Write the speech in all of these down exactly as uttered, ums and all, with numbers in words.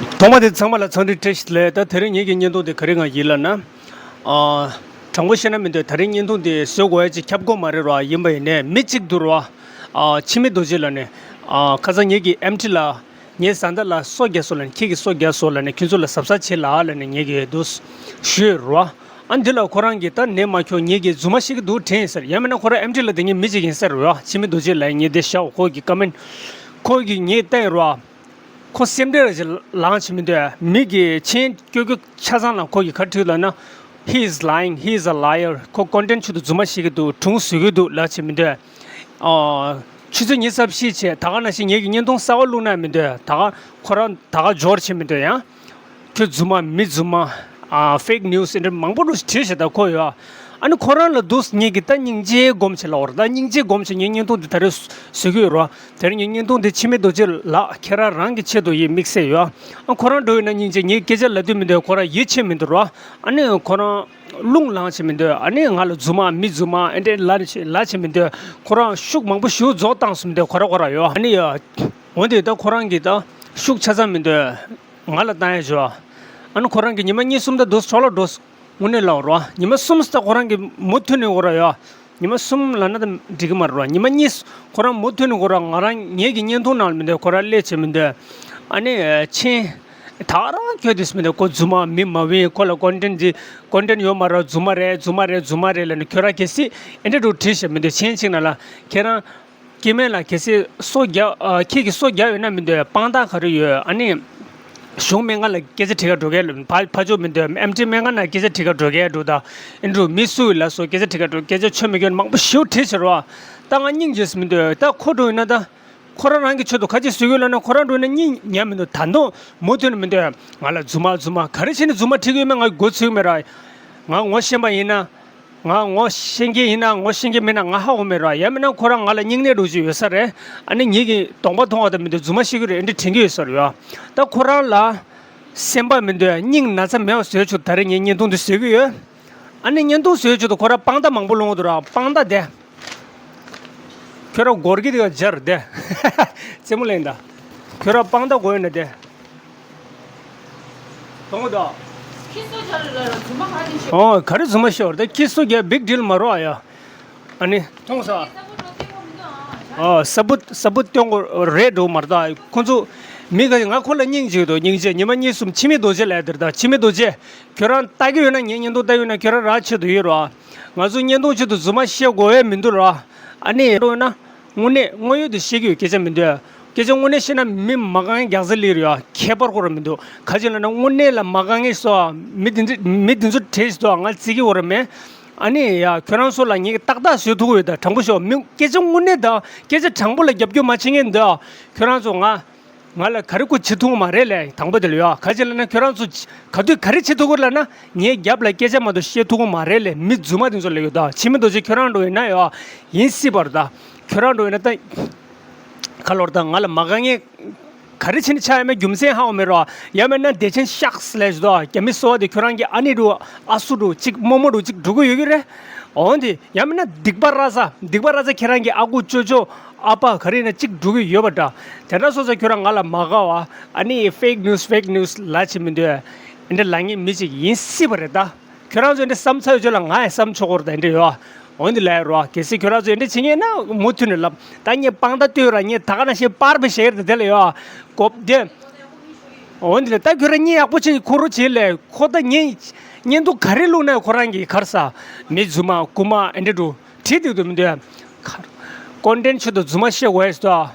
ཐོག་མ་དེ་ཚང་མ་ལ་འཚམས་འདྲི་བཀྲ་ཤིས་བདེ་ལེགས། ད་དེ་རིང་ངེད་ཀྱི་བརྙན་ཐུང་དེ་ག་རེ་ང་ཡིན་ལབ་ན། ཨ། དྲང་པོ་བཤད་ན་མི་འདོད། དེ་རིང་བརྙན་ཐུང་དེ་བཟོ་དགོས་ཡ་ཅིག་ཁྱབ་དགོས་མ་རེད་ར། ཡིན་པ་ཡིན་ནའི་མི་གཅིག་འདུག་ར། ཨ། འཆི་མེད་རྡོ་རྗེ་ལབ་ནས། ཨ། ཁ་སང་ངེད་ཀྱི་ཨེམ་ཊི་ལ། ངའི་བཟའ་ཟླ་ལ་སོ་བརྒྱབ་སོང་ལབ་ནས། ཁྱེད་ཀྱིས་སོ་བརྒྱབ་སོང་ལབ་ནས། ཁྱོད་ཚོ་ལ་གཟབ་གཟབ་བྱེད་ལ་ལབ་ནས་ངེད་ཀྱིས་འདུག་ཞུས་ར། ཨ། འདི་ལ་ཁོ་རང་གིས་ད་ནད་མ་ཁྱོག་ངེད་ཀྱིས་རྫུན་མ་བཤད་ཀྱི་འདུག་དྲན་ཟེར། ཡང་མིན་ན་ཁོ་རང་ཨེམ་ཊི་ལ་དེ་ངའི་མི་གཅིག་ཡིན་ཟེར་ར། འཆི་མེད་རྡོ་རྗེ་ལབ་ངས་དེ་བཞག་ཁོ་གི་ཀོ་མེན་ཊི། ཁོ་གིས་ངས་བལྟས་ར། ཁོ་སེམས་ཁྲལ་ར་ཅིག་ལངས་བྱེད་མི་འདོད། མི་གི་མཆན་སྐྱོ་སྐྱོ་ཆ་ཚང་ལ་ཁོ་གིས་ག་བྲིས་ལབ་ན། He is lying, he is a liar. ཁོ་ཀོན་ཊེན་ཊི་ཆེད་དུ་རྫུན་མ་བཤད་ཀྱི་འདུག་སྒྲུང་བཟོ་གི་འདུག་ལབ་བྱེད་མི་འདོད། ཨ། ཆུ་ཚོད་ཉི་ཤུ་རྩ་བཞི་བྱས། ད་ག་ནང་བཞིན་ངེད་ཀྱི་བརྙན་ཐུང་གསར་པ་བླུགས་ན་མི་འདོད། ད་ག་ཁོ་རང་ད་ག་འབྱོར་བྱེད་མི་འདོད་ཡང་། ཁྱོད་རྫུན་མ་མི་རྫུན་མ། ཨ། ཕེག་ནིའུ་སི་འདི་འདྲ་མང་པོ་འདུག་བྲིས་ཤག་ད་ཁོ་ཡོད། ཨ་ནི་ཁོ་རང་ལ་འདུག་ངེད་ཀྱིས་ད་སྙིང་རྗེ་སྒོམ་བྱེད་ལབ་པ་རེད། ད་སྙིང་རྗེ་སྒོམ་བྱེད་ངས་བརྙན་ཐུང་འདི་ད་རེས་བཟོ་གི་ཡོད་ར། དེ་རིང་ངས་བརྙན་ཐུང་འདི་འཆི་མེད་རྡོ་རྗེ་ལགས་ཁྱེད་རང་རང་གི་ཆེད་དུ་ཡིན་དམིགས་བསལ་ཡོད། ཨ། ཁོ་རང་འགྲོ་ཡོད་ན་སྙིང་རྗེ། ངས་སྐད་ཆ་ལབ་དུས་མི་འདོད། ཁོ་རང་ཡིད་ཆེས་མི་འདུག་ར། ཨ་ནི་ཁོ་རང་རླུང་ལངས་བྱེད་མི་འདོད། ཨ་ནི་ང་ལ་རྫུན་མ་མི་རྫུན་མ་ཨེ་འདྲས་ལབ་བྱེད་ལབ་བྱེད་མི་འདོད། ཁོ་རང་ཤུགས་མང་པོ་ཞེ་པོ་རྫོགས་བཏང་སོང་མི་འདོད་ཁོ་ར་ཁོ་ར་ཡོད། ཨ་ནི་ཡ། འོན་ཏེ་ད་ཁོ་རང་གིས་ད་ཤུགས་ཆ་ཚང་མི་འདོད། ང་ལ་བཏང་ཡ་བྱོས། ཨ་ནི་ཁོ་རང་གིས་ཉི་མ་གཉིས་གསུམ་ད་འདུག་འཕྲོ་བརླག་འགྲོ། དངོས་གནས་ལབ་རོགས། ཉི་མ་གསུམ་ཙམ་ཁོ་རང་གིས་མུ་མཐུད་ནས་འགྲོ་ར་ཡོད། ཉི་མ་གསུམ་ལབ་ན་ད་འགྲིག་གི་མ་རེད་རོགས། ཉི་མ་གཉིས་ཁོ་རང་མུ་མཐུད་ནས་འགྲོ་ར། ང་རང་ངེད་ཀྱི་བརྙན་ཐུང་ནང་ལ་མི་འདོད། ཁོ་རང་སླེབས་བྱེད་མི་འདོད། ཨ་ནི་མཆན་ད་རང་ཁྱོད་དེ་མི་འདོད། ཁོ་རྫུན་མ་མི་མ་བིན། ཁོ་ལ་ཀོན་ཊེན་ཊི་འདི་ཀོན་ཊེན་ཊི་ཡོད་མ་རེད། རྫུན་མ་རེད། རྫུན་མ་རེད། རྫུན་མ་རེད་ལབ་ནས་ཁྱོད་རང་གལ་སྲིད་ཨེ་འདྲ་འགྲོ་བྲིས་བྱེད་མི་འདོད། མཆན་གཅིག་ནང་ལ་ཁྱེད་རང་སྐྱེ་དམན་ལ་གལ་སྲིད་སོ་བརྒྱབ། ཨ། ཁྱེད་ཀྱིས་སོ་བརྒྱབ་ཡོད་ན་མི་འདོད། དཔང་རྟགས་ག་རེ་ཡོད། ཨ་ནི་གཞུང་སྨན་ཁང་ལ་སྐད་ཆ་དྲི་ག་འགྲོ་གས་ལ་ཕ་ཕ་ཕྱོགས་མི་འདོད། ཨེམ་ཊི་སྨན་ཁང་ནང་སྐད་ཆ་དྲི་ག་འགྲོ་གས་འགྲོ། ད་ཨེ་འགྲོ་མི་སུ་ཡོད་ལ་སོགས་སྐད་ཆ་དྲི་ག་འགྲོ། སྐད་ཆ་ཆོ་མི་སྐྱོན་མང་པོ་ཞེ་པོ་དྲིས་ཕྱིར་བ། ད་ང་སྙིང་རྗེ་སུ་མི་འདོད། ད་ཁོ་འགྲོ་ཡོད་ན་ད་ཁོ་རང་རང་གི་ཆེད་དུ་ག་ཅི་བཟོ་གི་ཡོད་ལབ་ན། ཁོ་རང་འགྲོ་ཡོད་ན་སྙིང་ཉར་མི་འདུག་ད་དུང་མུ་མཐུད་ནས་མི་འདོད། ང་ལ་རྫུན་མ་རྫུན་མ་ག་རེ་བྱས་ནས་རྫུན་མ་བྲིས་གི་ཡོད་མེད་ང་མགོ་ཚོས་མེད་ར། ང་ངོ་ཤེས་པ་ཡིན་ན། ང་ངོ་ཤེས་མཁན་ཡིན་ན། ངོ་ཤེས་མཁན་མིན་ན་ང་ཧ་གོ་མེད་ར། ཡང་མིན་ན་ཁོ་རང་ང་ལ་སྙིང་ནད་འདྲ་ཅིག་ཡོད་ས་རེད། ཨ་ནི་ངེད་ཀྱི་གདོང་པ་མཐོང་བ་དང་མི་འདུག་རྫུན་མ་བཤད་གི་རེད་འདྲ་དྲན་གི་ཡོད་ས་རེད་ཡ། ད་ཁོ་རང་ལ་སེམས་པ་མི་འདུག་སྙིང་ན་ཚ་མེད་པ་བཟོས་ཆོག་ད་རེས་ངས་བརྙན་ཐུང་འདི་བཟོས་གི་ཡོད། ཨ་ནི་བརྙན་ཐུང་བཟོས་ཆོག་ད་ཁོ་རང་དཔང་རྟགས་མང་པོ་སློང་གི་འདུག་ར། དཔང་རྟགས་དེ། ཁྱོད་རང་སྒོར་གྱི་དེ་ག་སྦྱར་དེ། རྩེད་མོ་ལེན་ད། ཁྱོད་རང་དཔང་རྟགས་དགོས་ཡོད་ན་དེ། མཐོང་གི་འདུག་ཁྱི་སོ་རྒྱག་ལ་རྫུན་མ་ག་དེ་ཤོད། ཨོ། ག་རེ་རྫུན་མ་ཤོར་ད། ཁྱི་སོ་རྒྱག་བིག་ཌིལ་མ་རོགས་ཨ་ཡ། ཨ་ནི། མཐོང་ས། ཨོ། ས་བུ་ས་བུ་སྟོན་གོ་རེད་འགྲོ་མ་རེད་ད། ཁོ་ཚོ་མི་ག་ང་ཁོ་ལ་སྙིང་རྗེ་འདུག་སྙིང་རྗེ། ཉི་མ་གཉིས་གསུམ་འཆི་མེད་རྡོ་རྗེ་ལབ་དེར་ད། འཆི་མེད་རྡོ་རྗེ། ཁྱོད་རང་ལྟ་གི་ཡོད་ན། ངའི་བརྙན་ཐུང་ལྟ་གི་ཡོད་ན་ཁྱོད་རང་རང་ཆེད་དུ་ཡོད་རོགས། ང་ཚོ་བརྙན་ཐུང་ཆེད་དུ་རྫུན་མ་བཤད་དགོས་ཡས་མི་འདུག་རོགས། ཨ་ནི་འགྲོ་ཡོད་ན། དངོས་གནས་དངོས་ཡོད་དུ་བཤད་ཀྱི་ཡོད། སྐད་ཆ་མི་འདོད། སྐད་ཆ་དངོས་གནས་བཤད་ན་མི་མ་དགའ་མཁན་རྒྱག་ས་སླེབས་རེད་ཡ། ཁྱད་པར་ཁོ་རང་མི་འདུག་ག་ཅི་ལབ་ན་དངོས་གནས་ལ་མ་དགའ་མཁན་སོ། མི་འདི་འདྲ་མི་འདི་ཚོ་བྲེལ་ཞིག་འདུག་ང་བརྩི་གི་ཡོད་རེད་མེད། ཨ་ནི་ཡ་ཁྱོད་རང་ཚོ་ལ་ངས་ཏག་ཏག་བཟོས་ཐུབ་ཀྱི་ཡོད་ད། དྲང་པོ་ཤོད། མི་སྐད་ཆ་དངོས་གནས་དང་སྐད་ཆ་དྲང་པོ་ལ་རྒྱབ་སྐྱོར་མ་བྱེད་མཁན་འདུག་ཁྱོད་རང་ཚོ་ང་ང་ལ་ག་རེ་ཁོ་བྱེད་ཐུབ་ཀྱི་མ་རེད་ལས། དང་པོ་དེ་ལ་ཡོད། ག་ཅི་ལབ་ན་ཁྱོད་རང་ཚོ་ག་དུས་ག་རེ་བྱེད་ཐུབ་ཀྱི་ལབ་ན་ངའི་རྒྱབ་ལ་སྐད་ཆ་མ་གཏོགས་བཤད་ཐུབ་ཀྱི་མ་རེད་ལས། མི་རྫུན་མ་དེ་ཚོ་ལབ་ཡོད་ད། འཆི་མེད་རྡོ་རྗེ་ཁྱོད་རང་འགྲོ་ཡིན་ན་ཡོད། ཡིན་སྲིད་པ་རེད་ད། ཁྱོད་རང་འགྲོ་ཡིན་ན་ད། ག་ལོར་ད་ང་ལ་མ་དགའ་མཁན་ག་རེ་བྱས་ནས་ཆགས་ཡོད་མེད་རྒྱུ་མཚན་ཧ་གོ་མེད་རོགས། ཡང་མིན་ན་བདེ་ཆེན་ཤག་སི་ལབ་ཞིག་འདུག་རྒྱ་མི་སོ་པ་དེ་ཁྱོད་རང་གི་ཨ་ནེ་འདྲ་བོ་ཨ་སུ་འདྲ་བོ་གཅིག་རྨོ་མོ་འདྲ་བོ་གཅིག་འགྲོ་གི་ཡོད་ཀྱི་རེད། འོན་ཏེ་ཡང་མིན་ན་སྡིག་པ་ར་ས། སྡིག་པ་ར་ས་ཁྱེད་རང་གི་ཨ་ཁུ་ཅོ་ཅོ་ཨ་ཕ་ག་རེ་ཡིན་ན་གཅིག་འགྲོ་གི་ཡོད་པ་འདྲ། དེ་འདྲ་སོང་ཙང་ཁྱོད་རང་ང་ལ་མ་དགའ་བ། ཨ་ནི་ཕེག་ནིའུ་སི་ཕེག་ནིའུ་སི་ལབ་བྱེད་མི་འདོད། འདི་འདྲ་ལབ་མཁན་མི་གཅིག་ཡིན་སྲིད་པ་རེད་ད། ཁྱོད་རང་ཚོ་འདི་བསམ་ཚར་ཡོད་ཆོག་ལ་ང་ཡང་བསམ་ཆོག་གོ་རེད་ད། འདི་འདྲ་ཡོད། འོན་ཏེ་ལབ་ཡ་རོ། གལ་སྲིད་ཁྱོད་རང་ཚོ་འདི་འདྲ་བྱེད་མཁན་ན་མུ་མཐུད་ནས་ལབ། ད་ངས་དཔང་རྟགས་སྟོན་ར། ངས་ད་ག་ནང་བཞིན་པར་བི་ཤེར་དེ་དེ་ལ་ཡོད། གོ་བདེ། འོན་ཏེ་ད་ཁྱོད་རང་གཉིད་ཡག་པོ་བྱེད། ཁོ་རུ་བྱེད་ལས། ཁོ་ད་ངས་བརྙན་ཐུང་ག་རེ་བླུགས་ན་ཁོ་རང་གིས་གར་ས། མི་རྫུན་མ་རྐུན་མ་འདི་འདྲ་འདྲ་བྲིས་བསྡད་འདུག་མི་འདུག་ཀོན་ཊེན་ཆེད་དུ་རྫུན་མ་བཤད་དགོས་ཡ་ཟེར།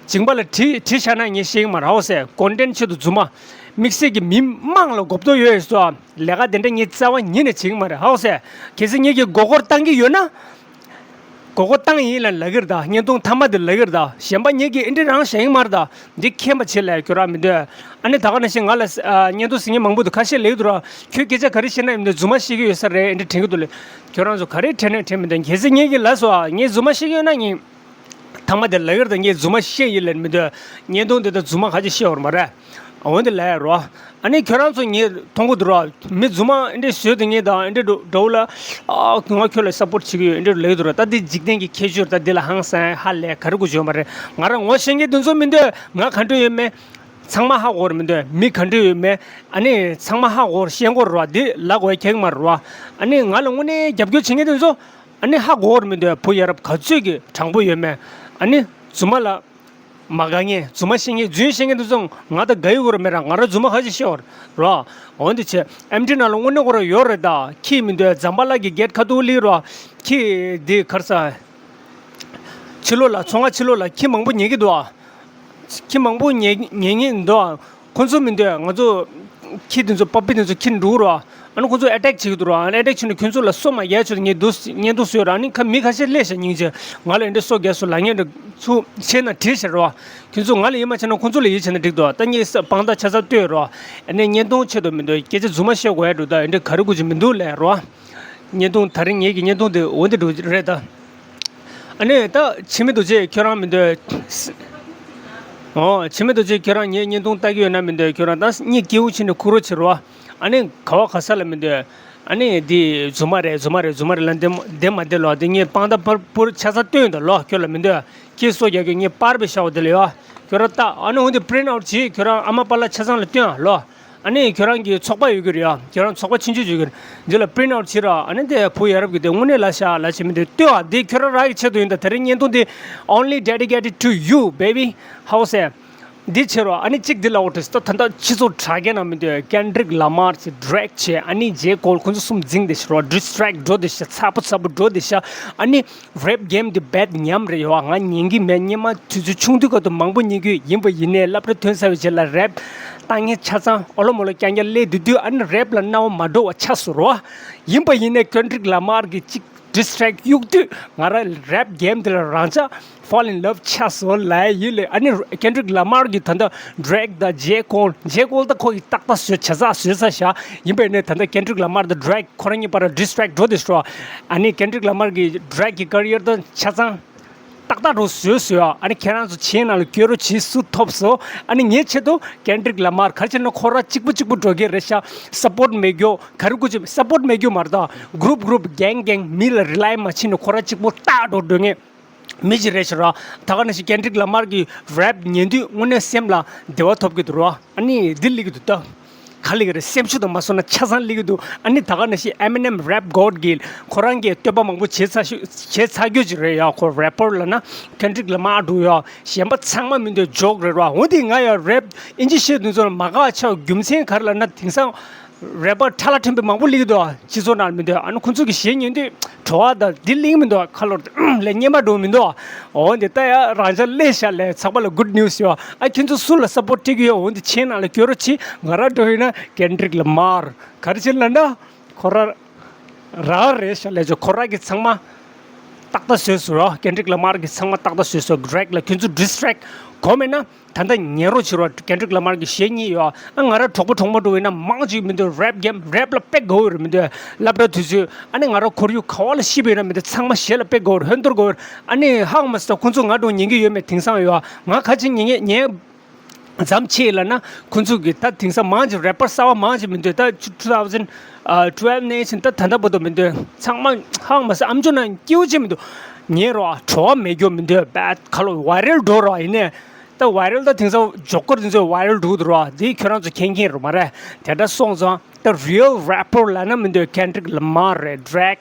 སྦྱིན་པ་ལ་བྲིས་བྲིས་བཞག་ན་ངས་ཤེས་ཀྱི་མ་རེད་ཧ་གོ་སོང་། ཀོན་ཊེན་ཆེད་དུ་རྫུན་མ། དམིགས་བསལ་གྱི་མི་མང་ལ་གོ་རྟོགས་ཡོད་ཡོད་སོ། ལས་ཀ་དེ་འདྲ་ངས་རྩ་བ་ཉིད་ནས་བྱེད་ཀྱི་མ་རེད་ཧ་གོ་སོང་། གལ་སྲིད་ངེད་ཀྱིས་མགོ་སྐོར་བཏང་གི་ཡོད་ན། མགོ་སྐོར་བཏང་ཡིན་ལབ་ལབ་ཀྱི་རེད་ད། བརྙན་ཐུང་མཐའ་མ་དེ་ལབ་ཀྱི་རེད་ད། གཞན་པ་ངེད་ཀྱིས་ཨེ་འདྲ་རང་བཞག་ཡིན་མ་རེད་ད། འདི་མཁྱེན་པ་བྱེད་ལབ་ཁྱོད་རང་མི་འདོད། ཨ་ནི་ད་ག་ནང་བཞིན་ང་ལ་ཨ་བརྙན་ཐུང་གཟིགས་མཁན་མང་པོ་འདུག་ཁ་ཤས་ལབ་ཀྱི་འདུག་ར། ཁྱོད་སྐད་ཆ་ག་རེ་བཤད་ན་ཡིན་འདོད། རྫུན་མ་བཤད་ཀྱི་ཡོད་ས་རེད་ཨེ་འདྲ་དྲན་གྱི་འདུག་ལབ། ཁྱོད་རང་ཚོ་ག་རེ་དྲན་ན་དྲན་མི་འདོད། གལ་སྲིད་ངེད་ཀྱིས་ལབ་སོང་ཨ། ངས་རྫུན་མ་བཤད་ཀྱི་ཡོད་ན་ངས། མཐའ་མ་དེ་ལབ་ཀྱི་རེད་ད། ངས་རྫུན་མ་བཤད་ཡིན་ལབ་མི་འདོད། བརྙན་ཐུང་འདི་དག་རྫུན་མ་ཁ་ཅིག་བཤད་ཡོད་མ་རེད། འོན་ཏེ་ལབ་ཡ་རོ། ཨ་ནི་ཁྱོད་རང་ཚོ་ངས་མཐོང་གི་འདུག་རོ། མི་རྫུན་མ་འདི་འདྲ་བཟོས་ཏེ་ངས་ད་འདི་འདྲ་འདྲ་འདྲ་བོ་ལ། ཨ་ང་ཁྱོད་ལ་སཔོར་ཊི་བྱེད་ཀྱི་ཡོད་འདི་འདྲ་ལབ་ཀྱི་འདུག་རོ། ད་འདི་འཇིག་རྟེན་གྱི་ཁྱད་ཆོས་རེད་ད། འདི་ལ་ཧང་སང་ཧ་ལས་ག་རེ་དགོས་ཡོད་མ་རེད། ང་རང་ངོ་ཤེས་མཁན་དེ་ཚོ་མི་འདུག་ང་ག་འདྲ་ཡོད་མེད། ཚང་མ་ཧ་གོ་ར་མི་འདུག་མི་ག་འདྲ་ཡོད་མེད། ཨ་ནི་ཚང་མ་ཧ་གོ་ར་ཤེས་གོ་ར་བ། འདི་ལབ་དགོས་ཡ་ཁེགས་མ་རེད་བ། ཨ་ནི་ང་ལ་དངོས་གནས་རྒྱབ་སྐྱོར་བྱེད་མཁན་དེ་ཚོ་ཨ་ནི་ཧ་གོ་ར་མི་འདུག་བུ་ཡ་རབས་ག་ཚོད་ཀྱི་དྲང་པོ་ཡོད་མེད། ཨ་ནི་རྫུན་མ་ལ་མ་དགའ་མཁན། རྫུན་མ་བཤད་མཁན། རྫུན་བཤད་མཁན་དེ་ཚོ་ང་ད་དགའ་ཡི་གོ་ར་མེད་ར། ང་ར་རྫུན་མ་ཁ་ཅིག་བཤད་བར་ར། འོན་ཏེ་ཆེ་ཨེམ་ཊི་ནང་ལ་དངོས་གནས་གོ་ར་ཡོད་རེད། ད་ཁྱི་མི་འདུག་ཛམ་བྷ་ལ་གི་གེ་ཊི་ཁ་ཐུག་ལི་ར། ཁྱི་འདི་གར་ས་ཕྱི་ལོགས་ལ། ཚོང་ཁང་ཕྱི་ལོགས་ལ་ཁྱི་མང་པོ་ཉལ་གི་འདུག་ཁྱི་མང་པོ་ཉལ་ཉལ་ཉལ་འདུག་ཁོ་ཚོ་མི་འདུག་ང་ཚོ་ཁྱི་དེ་ཚོ། པ་པི་དེ་ཚོ་ཁྱི་འདུག་ར། ཨ་ནི་ཁོ་ཚོ་ཨེ་ཊེག་བྱེད་ཀྱི་འདུག་ར། ཨ་ནི་ཨེ་ཊེག་བྱས་ནས་ཁྱོད་ཚོ་ལ་སོ་མ་རྒྱག་ཆོག་ངས་འདུག་བརྙན་ཐུང་བཟོས་ར། ཨ་ནི་ཁ་མི་ཁ་ཤས་སླེབས་ཤག་སྙིང་རྗེ། ང་ལ་འདི་འདྲ་སོ་རྒྱག་སོ་ལབ་མཁན་འདྲ་ཚུར་བྱས་ན་བྲིས་ཤག་ར། ཁྱོད་ཚོ་ང་ལ་ཡིད་མ་ཆེས་ན་ཁོ་ཚོ་ལ་ཡིད་ཆེས་ན་འགྲིག་འདུག་ད་ངས་ས་དཔང་རྟགས་ཆ་ཚང་སྟོན་ར། ཨ་ནི་བརྙན་ཐུང་ཆེད་དུ་མི་འདུག་སྐད་ཆ་རྫུན་མ་བཤད་དགོས་ཡ་འདུག་ད་འདི་འདྲ་ག་རེ་དགོས་ཀྱི་མི་འདུག་ལབ་ར། བརྙན་ཐུང་། ད་རིང་ངེད་ཀྱི་བརྙན་ཐུང་དེ་འོ་འདི་འདྲ་རེད་ད། ཨ་ནི་ད་འཆི་མེད་རྡོ་རྗེ་ཁྱོད་རང་མི་འདུག་ཨོ། འཆི་མེད་རྡོ་རྗེ་ཁྱོད་རང་ངའི་བརྙན་ཐུང་ལྟ་གི་ཡོད་ན་མི་འདུག་ཁྱོད་རང་ད་གཉིད་སྐྱིད་པོ་བྱས་ནས་ཁུག་རོགས་བྱེད་རོགས། ཨ་ནི་ག་བ་ག་ས་ལ་མི་འདུག་ཨ་ནི་འདི་རྫུན་མ་རེད། རྫུན་མ་རེད། རྫུན་མ་རེད་ལབ་བདེ་མ་བདེ་མ་བདེ་ལོ། འདི་ངས་དཔང་རྟགས་ཕུར་ཕུར་ཆ་ཚང་སྟོན་ཡོད་ད་ལོ། ཁྱོད་ལ་མི་འདུག་ཁྱེད་སོ་རྒྱག་གི་ངས་པར་བས་ཤག་འོ་དེ་ལ་ཡོད། ཁྱོད་རང་ལྟ། ཨ་ནི་འོ་འདི་པི་རིན་ཊི་ཨའུཊ་བྱེད། ཁྱོད་རང་ཨ་མ་པཱ་ལགས་ཆ་ཚང་ལ་སྟོན་ཨ་ལོ། ཨ་ནི་ཁྱོད་རང་གི་ཚོགས་པ་ཡོད་ཀྱི་རེད་ཡ། ཁྱོད་རང་ཚོགས་པ་ཆུང་ཆུང་ཡོད་ཀྱི་རེད། འདི་ལ་པི་རིན་ཊི་ཨའུཊ་བྱེད་ར། ཨ་ནི་དེ་བུ་ཡ་རབས་ཀྱི་དེ་དངོས་གནས་ལ་ཤ་ལ་བྱེད་མི་དེ་ལྟོས་ཨ། འདི་ཁྱོད་རང་རང་གི་ཆེད་དུ་ཡིན་ད། དེ་རིང་བརྙན་ཐུང་འདི་only dedicated to you baby. How say? འདི་བྱེད་རོགས། ཨ་ནི་གཅིག་འདི་ལ་འོ་དྲིས་ད། ད་ལྟ་སྤྱི་ཚོགས་དྲ་རྒྱ་ནང་མི་འདུག་ཀེན་ཌི་རིག་ལ་མར་བྱེད། ཌེ་རེག་བྱེད། ཨ་ནི་ཇེ་ཀོལ། ཁོ་ཚོ་གསུམ་འཛིང་བསྡད་ཤག་རོ། ཌི་སི་ཊེག་འགྲོ་བསྡད་ཤག་ཚ་པོ་ཚ་པོ་འགྲོ་བསྡད་ཤག་ཨ་ནི་རེབ་གེམ་འདི་རྦད་ཉམས་རེད་ཡོད། ང་ཉན་གི་མེད། སྔོན་མ་དུས་ཚོད་ཆུང་དུས་སྐབས་དུ་མང་པོ་ཉན་གི་ཡིན་པ་ཡིན་ནའི་སློབ་གྲྭ་ཐོན་ཚར་བའི་རྗེས་ལ་རེབ་ལྟ་མཁན་ཆ་ཚང་ཨོ་ལོ་མོ་ལོ་རྐྱང་རྐྱང་སླེབས་དུས་དུས་ཨ་ནི་རེབ་ལ་སྣང་བ་མ་འགྲོ་བ་ཆགས་སོང་རོ། ཡིན་པ་ཡིན་ནའི་ཀེན་ཌི་རིག་ལ་མར་གི་གཅིག་ཌི་སི་ཊེག་གཡུག་དུས་ང་རང་རེབ་གེམ་འདི་ལ་རང་ཅག་fall in love ཆགས་སོང་ལབ་ཡིན་ལེ། ཨ་ནི་ཀེན་ཌི་རིག་ལ་མར་གི་ད་ལྟ་ཌེ་རེག་དང་ཇེ་ཀོལ། ཇེ་ཀོལ་ད་ཁོ་ཡི་ཏག་ཏག་བཟོས། བྱས་ཚར་བཟོས་ཚར་ཤག་ཡིན་པ་ཡིན་ནའི་ད་ལྟ་ཀེན་ཌི་རིག་ལ་མར་དང་ཌེ་རེག་ཁོ་རང་གཉིས་བར་ཌི་སི་ཊེག་འགྲོ་བསྡད་ཤག་ཨ་ནི་ཀེན་ཌི་རིག་ལ་མར་གི་ཌེ་རེག་གི་ཀེ་རི་ཡར་ད་ཆ་ཚང་ཏག་ཏག་འགྲོ་བཟོས་བཟོས་ཨ། ཨ་ནི་ཁྱེད་རང་ཚོ་ཆེ་ནང་ལ་བསྐྱོད་རོགས་བྱེད། སུ་ཐོབ་སོ། ཨ་ནི་ངའི་ཆེད་དུ་ཀེན་ཌི་རིག་ལ་མར་ག་རེ་བྱས་ན་ཁོ་རང་གཅིག་པུ་གཅིག་པུ་འགྲོ་གི་རེད་ཤག་སཔོར་ཊི་མེད་རྒྱུ་ག་རེ་དགོས་ཀྱི། སཔོར་ཊི་མེད་རྒྱུ་མ་རེད་ད། གུ་རུབ་གུ་རུབ་གེང་གེང་མི་ལ་རི་ལའི་མ་བྱེད་ནས་ཁོ་རང་གཅིག་པུ་ཏག་འགྲོ་འགྲོ་ངེས་མི་ཅིག་རེད་ཤག་ར། ད་ག་ནང་བཞིན་ཀེན་ཌི་རིག་ལ་མར་གི་རེབ་ཉན་དུས་དངོས་གནས་སེམས་ལ་བདེ་བ་ཐོབ་ཀྱི་འདུག་ར། ཨ་ནི་འདི་སླེབས་ཀྱི་འདུག་ད། ག་ལེ་ག་རེ་སེམས་ཤུགས་དང་མ་སོང་ན་ཆ་ཚང་སླེབས་ཀྱི་འདུག་ཨ་ནི་ད་ག་ནང་བཞིན་ཨེ་མི་ནེམ་རེབ་གོཌ་གི་ཁོ་རང་གིས་བསྟོད་པ་མང་པོ་བྱས་ཚར་ཤག་བྱས་ཚར་རྒྱུ་ཅིག་རེད་ཡ། ཁོ་རེ་པར་ལབ་ན་ཀེན་ཌི་རིག་ལ་མར་འདུག་ཡ། གཞན་པ་ཚང་མ་མི་འདུག་ཇོག་རེད་ར། འོ་དེ་ང་ཡ་རེབ་ཨིན་ཇི་བཤད་དུས་ཚོད་ལ་མ་དགའ་ཆགས་རྒྱུ་མཚན་ག་རེ་ལབ་ན། དེང་སང་རེ་པར་ཁྲ་ལ་ཁྲིམས་པའི་མང་པོ་སླེབས་ཀྱི་འདུག་སྤྱི་ཚོགས་ནང་མི་འདུག་ཨ་ནི་ཁོ་ཚོ་གི་གཞས་ཉན་དུས་བྲོ་བ་དང་འདི་གླེང་མི་འདུག་ཁ་ལོར་ལས་སྙན་པ་འགྲོ་མི་འདུག་འོ་འདི་ལྟ་ཡ་རང་ཅག་སླེབས་ཤག་ལས་ཚགས་པ་ལ་གུཌ་ནིའུ་སི་ཡོད། ཨ་ཁྱེད་ཚོ་སུ་ལ་སབ་པོར་ཊི་སྤྲད་ཀྱི་ཡོད། འོ་འདི་ཆེ་ནང་ལ་བསྐྱོད་རོགས་བྱེད། ང་རང་འགྲོ་ཡིན་ན་ཀེན་ཌི་རིག་ལ་མར་ག་རེ་བྱེད་ལབ་ན་ཁོ་རང་རང་རེད་ཤག་ལས་ཆོག་ཁོ་རང་གི་ཚང་མ་ཏག་ཏག་བཟོས་སོང་ར། ཀེན་ཌི་རིག་ལ་མར་གི་ཚང་མ་ཏག་ཏག་བཟོས་སོང་། ཌེ་རེག་ལ་ཁྱོད་ཚོ་ཌི་སི་ཊེག་གོ་མེད་ན། ད་ལྟ་ཉན་རོགས་བྱེད་རོགས། ཀེན་ཌི་རིག་ལ་མར་གི་གཞས་གཉིས་ཡོད། ཨ་ང་རང་གྲོགས་པོ་གྲོགས་མོ་འགྲོ་ཡིན་ན་མང་ཅིག་མི་འདུག་རེབ་གེམ་རེབ་ལ་དཔེ་དགའ་པོ་རེད་མི་འདུག་སློབ་གྲྭ་དུས་ཚོད་ཨ་ནི་ང་རང་ཁོར་ཡུག་ག་བ་ལ་ཤི་བ་ཡིན་ན་མི་འདུག་ཚང་མ་གཞས་ལ་དཔེ་དགའ་པོ་རེད། ཧོན་ཐོར་དགའ་པོ་རེད། ཨ་ནི་ཧང་མ་སི་ད་ཁོང་ཚོ་ང་འགྲོ་ཉན་གི་ཡོད་མེད་དེང་སང་ཡོད། ང་ཁ་ཆེ་ཉན་ཉན་ཙམ་ཆེ་ལབ་ན་ཁོང་ཚོ་གི་ད་དེང་སང་མང་ཅིག་རེ་པར་གསར་པ་མང་ཅིག་མི་འདུག་ད་two thousand twelve ནས་ཕྱིན་ད་ད་ལྟ་བར་དུ་མི་འདུག་ཚང་མ་ཧང་མ་སི་ཨམ་ཅོག་ནང་སྐྱིད་པོ་ཅིག་མི་འདུག་ཉན་རོགས་བྲོ་བ་མེད་རྒྱུ་མི་འདུག་བད་ཁ་ལོ་ཝའི་རལ་འགྲོ་རོགས་ཡིན་ནས། ད་ཝའི་རལ་ད་དེང་སང་ཇོག་ཀར་དེ་ཚོ་ཝའི་རལ་འགྲོ་འདུག་རོགས། དེ་ཁྱོད་རང་ཚོ་མཁྱེན་མཁྱེན་རེད་མ་རེད། དེ་འདྲ་སོང་ཙང་ད་རི་ཡལ་རེ་པར་ལབ་ན་མི་འདུག་ཀེན་ཌི་རིག་ལ་མར་རེད། ཌེ་རེག་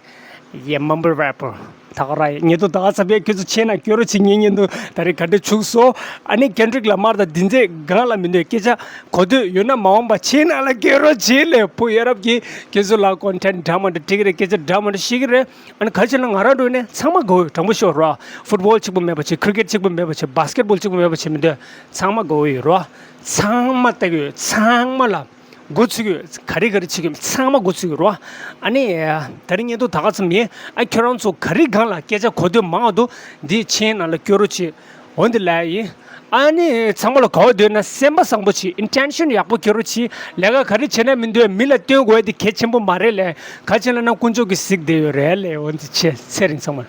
ཡེ་མམ་བལ་རེ་པར། ད་ག་ར་ཡེ་ཉེ་དུ་ད་ག་ཚ་བའི་ཁྱོད་ཚོ་ཆེ་ན་སྐྱོ་རོ་ཆེ་ཉེ་ཉེ་དུ་ད་རེ་ག་འདྲ་བྱུག་སོ། ཨ་ནི་ཀེན་ཌི་རིག་ལ་མར་ད་འདི་ཚེ་གང་ལ་མི་འདུག་སྐད་ཆ་གོ་ཐོས་ཡོད་ན་མ་འོངས་པ་ཆེ་ན་ལ་སྐྱོ་རོ་ཆེ་ལས་བུ་ཡ་རབས་ཀྱི་ཁྱོད་ཚོ་ལ་ཀོན་ཊེན་ཊི་འདྲ་མ་འདྲ་སྤྲད་གི་རེད། སྐད་ཆ་འདྲ་མ་འདྲ་བཤད་གི་རེད། ཨ་ནི་ག་ཅི་ལ་ང་རང་འགྲོ་ནས་ཚང་མ་དགའ་བོ་ཡོད། དྲང་པོ་ཤོད་རོགས། ཕུཊ་བོལ་གཅིག་པུ་མེད་པ་བྱེད། ཀི་རི་ཀེཊ་གཅིག་པུ་མེད་པ་བྱེད། བྷ་སི་ཀེཊ་བོལ་གཅིག་པུ་མེད་པ་བྱེད་མི་འདོད། ཚང་མ་དགའ་བོ་ཡོད་རོགས། ཚང་མ་ལྟ་གི་ཡོད། ཚང་མ་ལ་འགོ་ཚུགས་ཀྱི་ཡོད། ག་རེ་ག་རེ་བྱེད་ཀྱི་ཡོད། ཚང་མ་འགོ་ཚུགས་ཀྱི་རོགས། ཨ་ནི་ད་རིང་བརྙན་ཐུང་ད་ག་ཙམ་ཡིན། ཨ་ཁྱོད་རང་ཚོ་ག་རེ་སྒང་ལ་སྐད་ཆ་གོ་ཐོས་མང་བ་འདུག་འདི་མཆན་ནང་ལ་སྐྱོར་རོགས་བྱེད། འོ་འདི་ལ་ཡིན། ཨ་ནི་ཚང་མ་ལ་དགའ་བོ་འདོད་ན་སེམས་པ་བཟང་པོ་བྱེད། ཨིན་ཊེན་ཤན་ཡག་པོ་སྐྱོར་རོགས་བྱེད། ལས་ཀ་ག་རེ་བྱེད་ན་མི་འདོད་མི་ལ་སྟོན་དགོས་ཡ་དེ་གལ་ཆེན་པོ་མ་རེད་ལས། ག་བྱེད་ལ་ན་དཀོན་མཆོག་གིས་གཟིགས་བསྡད་ཡོད་རེད་ལས། འོ་འདི་བྱས་ཚེ་རིང་ཚང་མ།